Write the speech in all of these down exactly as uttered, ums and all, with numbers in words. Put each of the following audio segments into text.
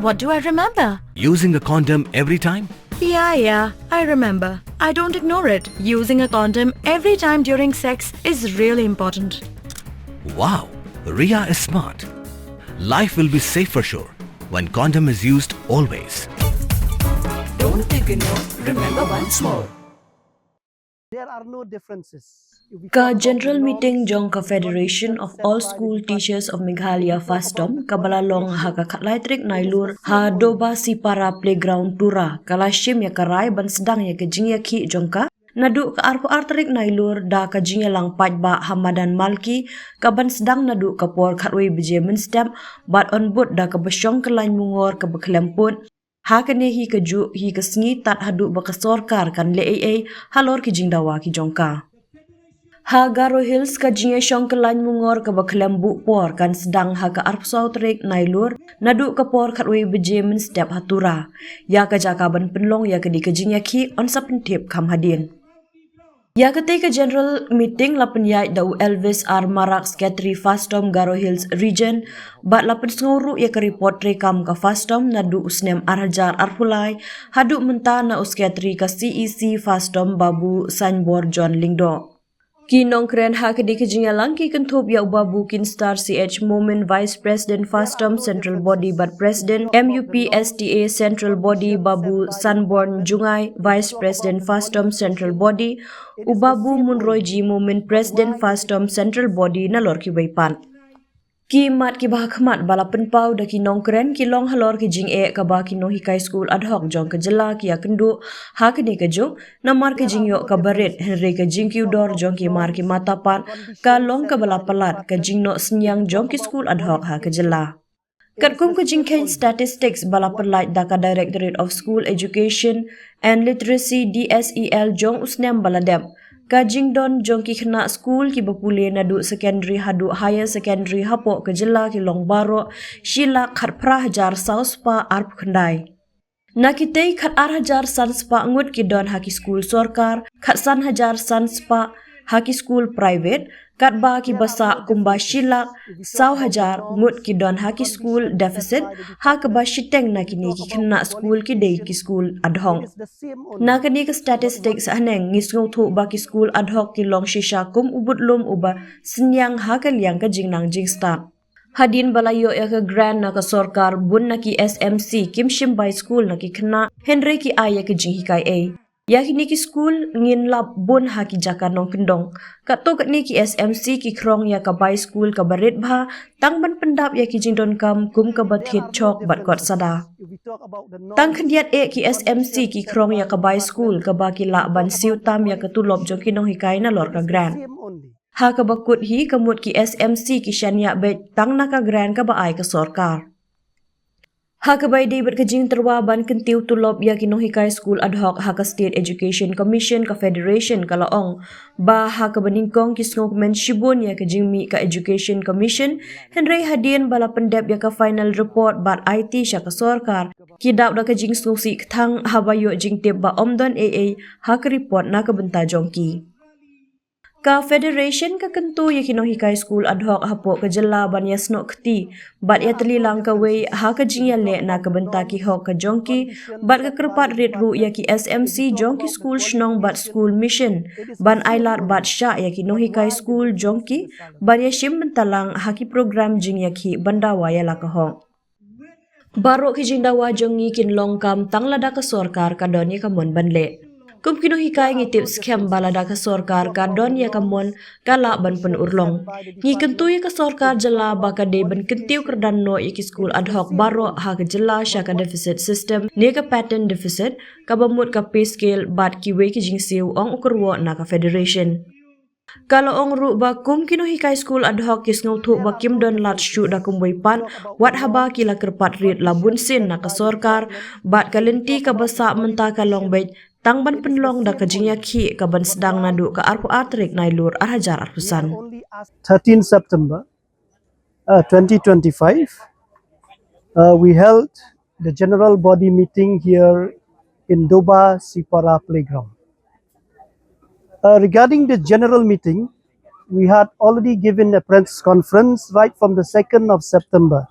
What do I remember? Using a condom every time? Yeah, yeah, I remember. I don't ignore it. Using a condom every time during sex is really important. Wow, Ria is smart. Life will be safe for sure when condom is used always. Don't ignore, remember once more. There are no differences. Ka general meeting jong ka Federation of All School Teachers of Meghalaya FASTOM kaba la long ha ka khatlai tarik Nailur ha Doba Sipara Playground Tura ka la shim ïa ka rai ban sdang ïa ka jingïakhih jong ka naduh ka arphew ar tarik Nailur da ka jingïalang paidbah ha madan Malki ka ban sdang naduh ka por khatwei baje mynstep bad yn bud da kaba shong kyllain mungor kaba khlem pud. Ha kane hi kajuh hi ka sngi tad haduh ba ka sorkar kan leh ei ei halor ki jingdawa ki jong ka. Ha Garo Hills ka jingïashong kyllain mungor kaba khlem buh por kan sdang ha ka arphew saw tarik Nailur naduh ka por khatwei baje mynstep ha Tura. Ïa ka jaka ban pynlong ïa kane ka jingïakhih yn sa pyntip kham hadien. Ïa katei ka general meeting la pynïaid da u Elvis R Marak, Secretary FASTOM Garo Hills Region, bad la pynsngew ruh ïa ka report treikam ka FASTOM naduh u snem ar hajar arphew lai haduh mynta na u Secretary ka C E C FASTOM Babu Sanbor John Lyngdoh. Ki nongkren ha kane ka jingïalang ki kynthup ïa u Babu Kinstar C H Momin, Vice President FASTOM Central Body bad President M U P S T A Central Body, Babu Sanborn Jngai, Vice President FASTOM Central Body, u Babu Munroy G Momin, President FASTOM Central Body nalor kiwei pat. Ki mat kiba ha khmat ba la pynpaw da ki nongkren ki long halor ki jingeh kaba ki nonghikai skul ad hoc jong ka jylla ki ïakynduh ha kane kajuh, namar ka jingïoh kaba rit hynrei ka jingkiew dor jong ki mar ki mata pat ka long kaba la palat ka jingnoh synñiang jong ki skul ad hoc ha ka jylla. Katkum ka jingkheiñ statistics ba la pyllait da ka Directorate of School Education and Literacy, D S E L, jong u snem ba la dep, ka jingdon jong ki khynnah skul kiba pule naduh secondary haduh higher secondary hapoh ka jylla ki long baroh shi lak khatphra hajar saw spah arphew khyndai. Na kitei khatar hajar san spah ngut ki don ha ki skul sorkar, khatsan hajar san spah ha ki skul private, katba kiba sah kumba shi lak saw hajar ngut ki don ha ki skul deficit, ha kaba shiteng na kine ki khynnah skul ki dei ki skul ad hoc. Na kane ka statistics haneng ngi sngewthuh ba ki skul ad hoc ki long shisha kum u budlum uba synñiang ha ka liang ka jingnang jingstad. Hadien ba la ïoh ïa ka grant na ka sorkar, bun na ki S M C kim shim bai skul na ki khynnah, hynrei ki ai ïa ka jinghikai ei. Ïa kine ki skul ngin lap bun ha ki jaka nongkyndong. Katto katne ki S M C ki khrong ïa ka bai skul kaba rit bha tang ban pyndap ïa ki jingdonkam kum kaba thied chok bad kot sada. Tang khyndiat eh ki S M C ki khrong ïa ka bai skul kaba ki lah ban siew tam ïa ka tulop jong ki nonghikai nalor ka grant. Ha kaba kut hi ka mut ki S M C ki shaniah beit tang na ka grant kaba ai ka sorkar. Ha kaba ïadei bad ka jingtyrwa ban kyntiew tulop ïa ki nonghikai skul ad hoc ha ka State Education Commission, ka Federation ka la ong ba ha kaba nyngkong ki sngewkmen shibun ïa ka jingmih ka Education Commission, hynrei hadien ba la pyndep ïa ka final report bad aiti sha ka sorkar, ki dap da ka jingsngewsih kthang haba ïoh jingtip ba ym don ei ei ha ka report na ka bynta jong ki. Ka Federation ka kyntu ïa ki nonghikai skul ad hoc hapoh ka jylla ban ïasnoh kti bad ïatylli lang kawei ha ka jingïaleh na ka bynta ki hok ka jong ki, bad ka kyrpad rit ruh ïa ki S M C jong ki skul shnong bad skul mission ban ailad bad shah ïa ki nonghikai skul jong ki ban ïashim bynta lang ha ki program jingïakhih ban dawa ïa la ka hok. Baroh ki jingdawa jong ngi kin long kam tang lada ka sorkar ka don ïa ka mon ban leh. Kum ki nonghikai ngi tip skhem ba lada ka sorkar ka don ïa ka mon ka lah ban pynurlong. Ngi kyntu ïa ka sorkar jylla ba ka dei ban kyntiew kyrdan noh ïa ki skul ad hoc baroh ha ka jylla sha ka deficit system ne ka pattern deficit, kaba mut ka pay scale bad kiwei ki jingsiew, ong u kyrwoh na ka Federation. Ka la ong ruh ba kum ki nonghikai skul ad hoc ki sngewthuh ba kim don lad shuh da kumwei pat, wat haba ki la kyrpad rit la bunsien na ka sorkar, bad ka lynti kaba sah mynta ka long beit tang ban pynlong da ka jingïakhih ka ban sdang naduh ka arphew ar tarik Nailur ar hajar arphew san. thirteenth September uh, twenty twenty-five, uh, we held the general body meeting here in Doba Sipara Playground. Uh, regarding the general meeting, we had already given a press conference right from the second of September.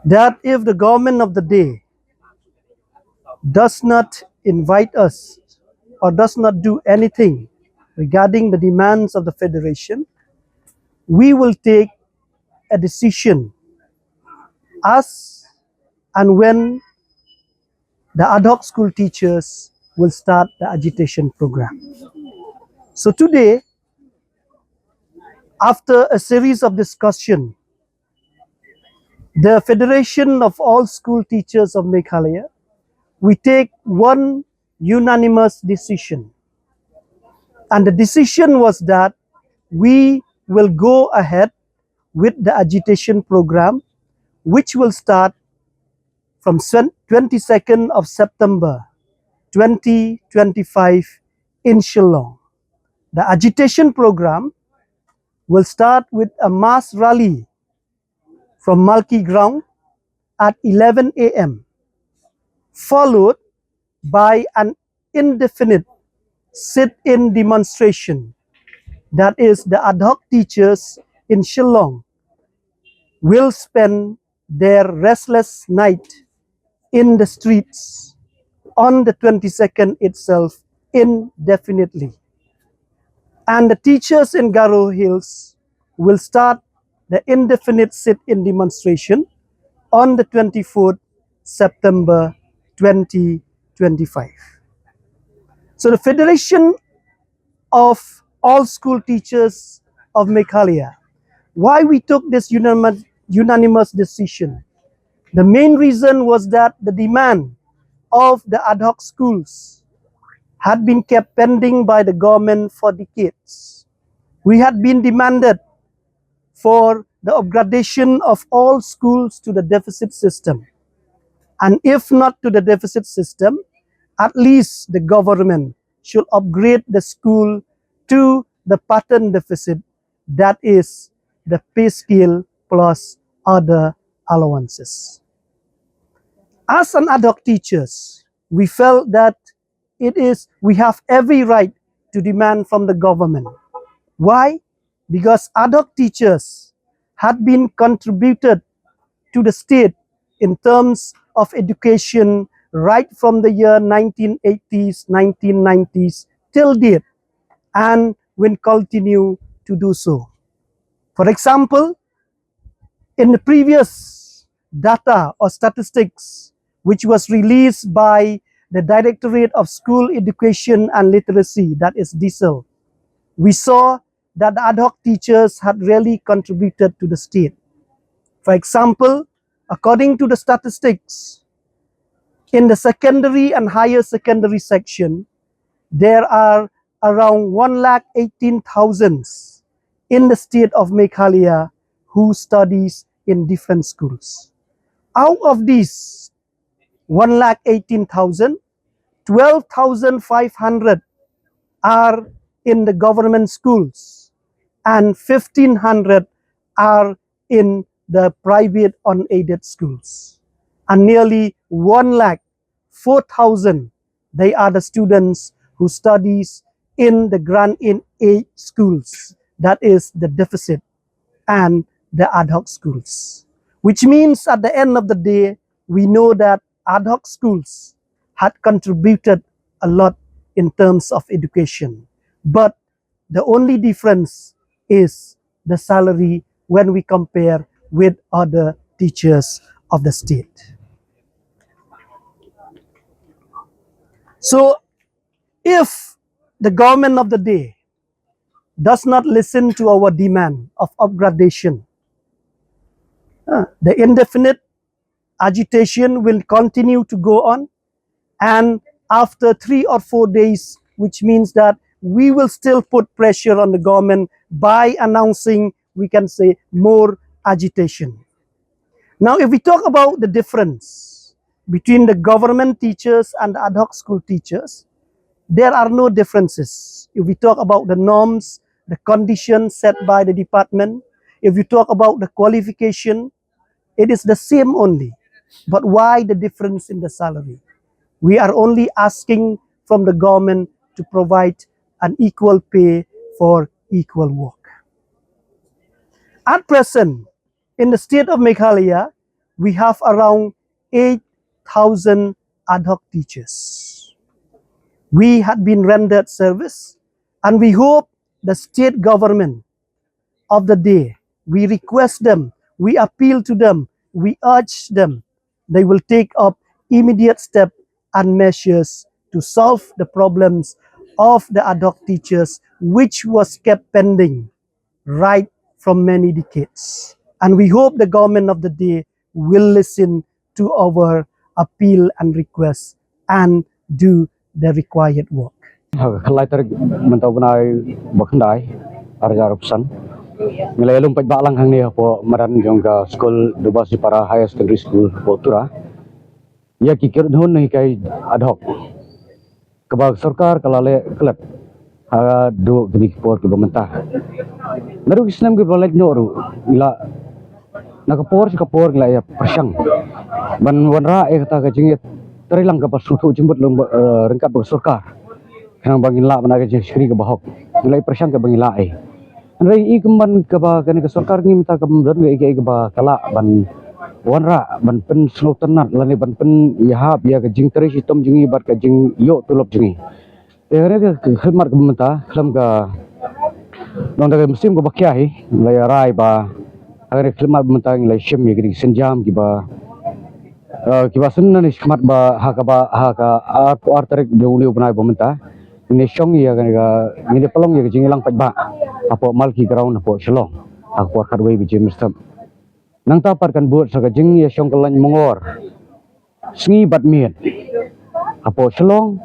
that if the government of the day does not invite us or does not do anything regarding the demands of the federation, we will take a decision as and when the ad hoc school teachers will start the agitation program. So today, after a series of discussion, the Federation of All School Teachers of Meghalaya, we take one unanimous decision. And the decision was that we will go ahead with the agitation program, which will start from twenty-second of September twenty twenty-five in Shillong. The agitation program will start with a mass rally from Malki Ground at eleven a m, followed by an indefinite sit-in demonstration. That is, the ad hoc teachers in Shillong will spend their restless night in the streets on the twenty-second itself indefinitely. And the teachers in Garo Hills will start the indefinite sit-in demonstration on the twenty-fourth September twenty twenty-five. So the Federation of All School Teachers of Meghalaya, why we took this unanimous, unanimous decision? The main reason was that the demand of the ad hoc schools had been kept pending by the government for decades. We had been demanded for the upgradation of all schools to the deficit system. And if not to the deficit system, at least the government should upgrade the school to the pattern deficit, that is, the pay scale plus other allowances. As an ad hoc teachers, we felt that it is, we have every right to demand from the government. Why? Because ad hoc teachers had been contributed to the state in terms of education right from the year nineteen eighties, nineteen nineties till date, and will continue to do so. For example, in the previous data or statistics which was released by the Directorate of School Education and Literacy, that is DSEL, we saw that the ad hoc teachers had really contributed to the state. For example, according to the statistics, in the secondary and higher secondary section, there are around one lakh eighteen thousand in the state of Meghalaya who studies in different schools. Out of these one lakh eighteen thousand, twelve thousand five hundred are in the government schools and fifteen hundred are in the private unaided schools. And nearly one lakh four thousand, they are the students who studies in the grant in aid schools, that is the deficit, and the ad hoc schools. Which means at the end of the day, we know that ad hoc schools had contributed a lot in terms of education. But the only difference is the salary when we compare with other teachers of the state. So, if the government of the day does not listen to our demand of upgradation, uh, the indefinite agitation will continue to go on, and after three or four days, which means that we will still put pressure on the government by announcing, we can say, more agitation. Now, if we talk about the difference between the government teachers and the ad hoc school teachers, there are no differences. If we talk about the norms, the conditions set by the department, if you talk about the qualification, it is the same only. But why the difference in the salary? We are only asking from the government to provide an equal pay for equal work. At present, in the state of Meghalaya, we have around eight thousand ad hoc teachers. We had been rendered service, and we hope the state government of the day, we request them, we appeal to them, we urge them, they will take up immediate step and measures to solve the problems of the ad hoc teachers, which was kept pending right from many decades. And we hope the government of the day will listen to our appeal and request and do the required work. Ha ka khatlai tarik mynta u bnai ba khyndai, ar hajar arphew san, ngi la ïalum paidbah lang hangne hapoh madan jong ka skul Dubasipara Higher Secondary School hapoh Tura ïa ki kyrhun hikai ad hoc kaba ka sorkar ka la leh klet haduh kine ki por kiba mynta. Naduh ki snem kiba la leit noh ruh, ngi la, na ka por sha ka por ngi la ïa pyrshang ban wanrah ïa kata ka jingïatreilang kaba sngewthuh jingmut lem, eh, ryngkat bad ka sorkar, khnang ba ngin lah ban ai ka jingshakri kaba hok. Ngi la ïa pyrshang kaba ngi lah ïa. Hynrei i kumban kaba kane ka sorkar ngi mynta kam don kaei kaei kaba ka lah ban wanrah, ban pynsngewtynnat lane ban pynïahap ïa ka jingtrei shitom jong ngi bad ka jingïoh tulop jong ngi. Te kane ka khidmat kaba mynta khlem ka, nongda ka mynsiem kaba khia hi, la ïa rai ba ha kane ka khidmat ba mynta ngi la shim ïa kine ki sienjam kiba, eh, kiba sngewtynnat, khmat ba ha kaba ha ka arphew ar tarik jong une u bnai ba mynta ngin ïa shong ïa kane ka, ngin ïa pynlong ïa ka jingïalang paidbah hapoh Malki Ground hapoh Shillong ha ka por khatwei baje mynstep. Nangta pat kan bud sa ka jingïashong kyllain mongor sngi bad miet hapoh Shillong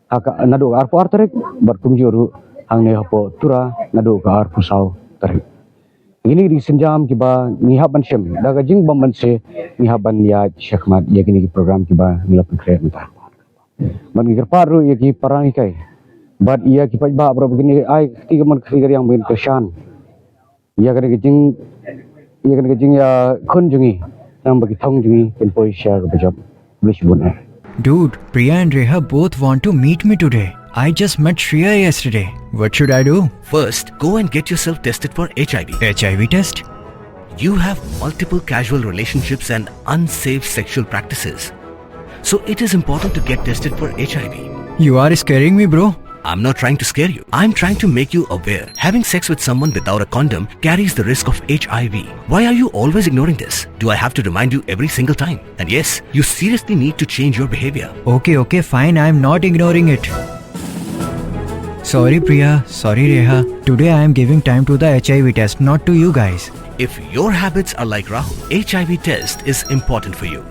ha ka, naduh ka arphew ar tarik, bad kumjuh ruh hangne hapoh Tura naduh ka arphew saw tarik. Kine ki dei ki sienjam kiba ngi hap ban shim da ka jingbym banse, ngi hap ban ïaid shakhmat ïa kine ki program kiba ngi la pynkhreh mynta. Bad ngi kyrpad ruh ïa ki para ngi kai bad ïa ki paidbah baroh ba kin ai ka kti kamon ka kti kariang ba kin kyrshan ïa kane ka jing, ïa kane ka jingïakhun jong ngi, namar ba ki thong jong ngi kin poi sha kaba jop. Khublei shibun eh. Dude, Priya and Reha both want to meet me today. I just met Shreya yesterday. What should I do? First, go and get yourself tested for H I V. H I V test? You have multiple casual relationships and unsafe sexual practices. So it is important to get tested for H I V. You are scaring me, bro. I'm not trying to scare you. I'm trying to make you aware. Having sex with someone without a condom carries the risk of H I V. Why are you always ignoring this? Do I have to remind you every single time? And yes, you seriously need to change your behavior. Okay, okay, fine. I'm not ignoring it. Sorry, Priya. Sorry, Reha. Today I am giving time to the H I V test, not to you guys. If your habits are like Rahul, H I V test is important for you.